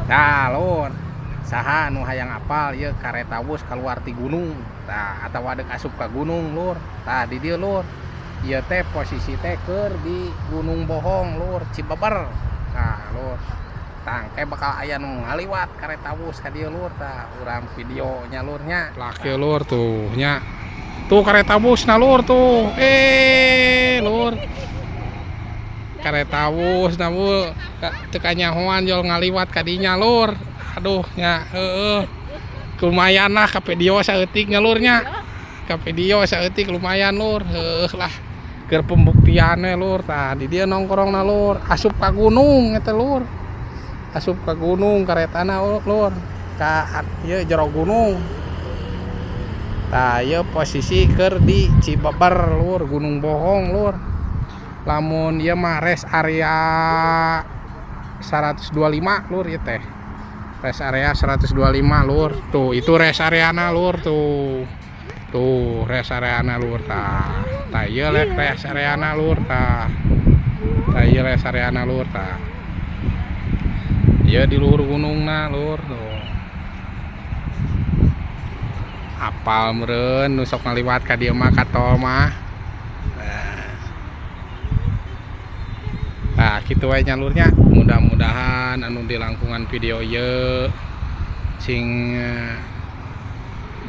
Tah lur, saha nu hayang apal ieu kareta bus keluar ti gunung. Tah atawa deuk asup ka gunung lur. Tah di dieu lur. Ieu teh posisi teh keur di Gunung Bohong lur, Cibeber. Tah lur. Tah engke bakal aya nu ngaliwat kareta bus ka dieu lur. Tah urang video nya lur nya. Laki lur tuh nya. Tuh kareta bus na lur tuh. Lur. Kareta bus na bu teu kanyahoan jol ngaliwat ka dinya lur. Aduh nya heueuh. Lumayan lah ka video saeutik nya lur nya. Ka video saeutik lumayan lur. Heueuh lah. Keur pembuktian we lur. Tah di dieu nongkrongna lur. Asup ka gunung eta lur. Asup ka gunung karetana lur. Ka ieu jero gunung. Tah ieu posisi keur di Cibeber lur, Gunung Bohong lur. Lamun ieu mah rest area 125 lur ieu teh. Rest area 125 lur. Tuh itu rest areana lur tuh. Tuh rest areana lur tah. Tah ieu rest areana lur tah. Tah ieu rest areana lur tah. Ieu di luhur gunungna lur tuh. Apal meureun nu sok ngaliwat ka dieu mah ka tol mah. Nah, kitu wae nya lur nya. Mudah-mudahan anu dilangkungan video ieu sing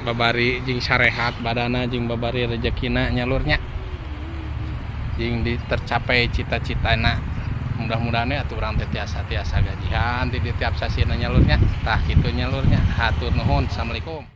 babari jeung sarehat badana jeung babari rejekina nya lur nya. Jeung tercapai cita-citana. Mudah-mudahan ya atuh urang teh tiasa-tiasa gajihan di tiap sasina nya lur nya. Tah kitu nya lur nya. Hatur nuhun. Assalamualaikum.